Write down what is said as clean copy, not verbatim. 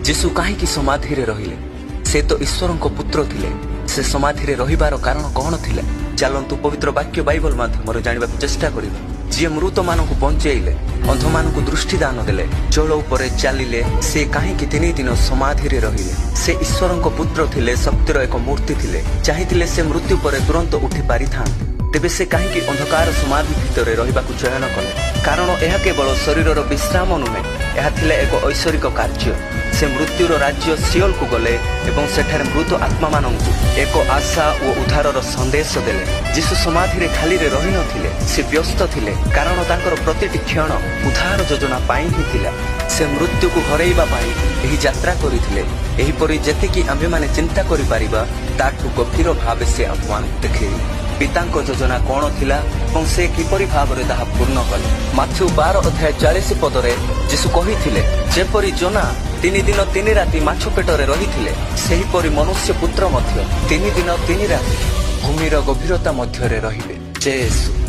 ଯୀଶୁ କାହିଁକି ସମାଧିରେ ରହିଲେ? ସେ ତ ଈଶ୍ୱରଙ୍କ ପୁତ୍ର ଥିଲେ। ସେ ସମାଧିରେ ରହିବାର କାରଣ କଣ ଥିଲା? ଚାଲନ୍ତୁ, ପବିତ୍ର ବାକ୍ୟ ବାଇବଲ ମାଧ୍ୟମରେ ଜାଣିବାକୁ ଚେଷ୍ଟା କରିବା। ଯିଏ ମୃତମାନଙ୍କୁ ବଞ୍ଚେଇଲେ, ଅନ୍ଧମାନଙ୍କୁ ଦୃଷ୍ଟିଦାନ ଦେଲେ, ଜଳ ଉପରେ ଚାଲିଲେ, ସେ କାହିଁକି 3 ଦିନ ସମାଧିରେ ରହିଲେ? ସେ ଈଶ୍ୱରଙ୍କ ପୁତ୍ର ଥିଲେ, ଶକ୍ତିର ଏକ ମୂର୍ତ୍ତି ଥିଲେ। ଚାହିଁଥିଲେ ସେ ମୃତ୍ୟୁ ପରେ ତୁରନ୍ତ ଉଠି ପାରିଥାନ୍ତେ। ତେବେ ସେ କାହିଁକି ଅନ୍ଧକାର ସମାଧି ଭିତରେ ରହିବାକୁ ଚୟନ କଲେ? କାରଣ ଏହା କେବଳ ଶରୀରର ବିଶ୍ରାମ ନୁହେଁ, ଏହା ଥିଲା ଏକ ଐଶ୍ୱରିକ କାର୍ଯ୍ୟ। ସେ ମୃତ୍ୟୁର ରାଜ୍ୟ ସିଓଲକୁ ଗଲେ ଏବଂ ସେଠାରେ ମୃତ ଆତ୍ମାମାନଙ୍କୁ ଏକ ଆଶା ଓ ଉଦ୍ଧାରର ସନ୍ଦେଶ ଦେଲେ। ଯୀଶୁ ସମାଧିରେ ଖାଲିରେ ରହିନଥିଲେ, ସେ ବ୍ୟସ୍ତ ଥିଲେ, କାରଣ ତାଙ୍କର ପ୍ରତିଟି କ୍ଷଣ ଉଦ୍ଧାର ଯୋଜନା ପାଇଁ ହିଁ ଥିଲା। ସେ ମୃତ୍ୟୁକୁ ହରାଇବା ପାଇଁ ଏହି ଯାତ୍ରା କରିଥିଲେ। ଏହିପରି ଯେତିକି ଆମ୍ଭେମାନେ ଚିନ୍ତା କରିପାରିବା, ତାଠୁ ଗଭୀର ଭାବେ ସେ ଆମ୍ଭମାନଙ୍କୁ ଦେଖେଇଲେ ପିତାଙ୍କ ଯୋଜନା କଣ ଥିଲା ଏବଂ ସେ କିପରି ଭାବରେ ତାହା ପୂର୍ଣ୍ଣ କଲେ। ମାଥ୍ୟୁ 12 ଅଧ୍ୟାୟ 40 ପଦରେ ଯୀଶୁ କହିଥିଲେ, "ଯେପରି ଜୋନା 3 ଦିନ 3 ରାତି ମାଛ ପେଟରେ ରହିଥିଲେ, ସେହିପରି ମନୁଷ୍ୟ ପୁତ୍ର ମଧ୍ୟ 3 ଦିନ 3 ରାତି ଭୂମିର ଗଭୀରତା ମଧ୍ୟରେ ରହିବେ।" ଜୟ ଯୀଶୁ।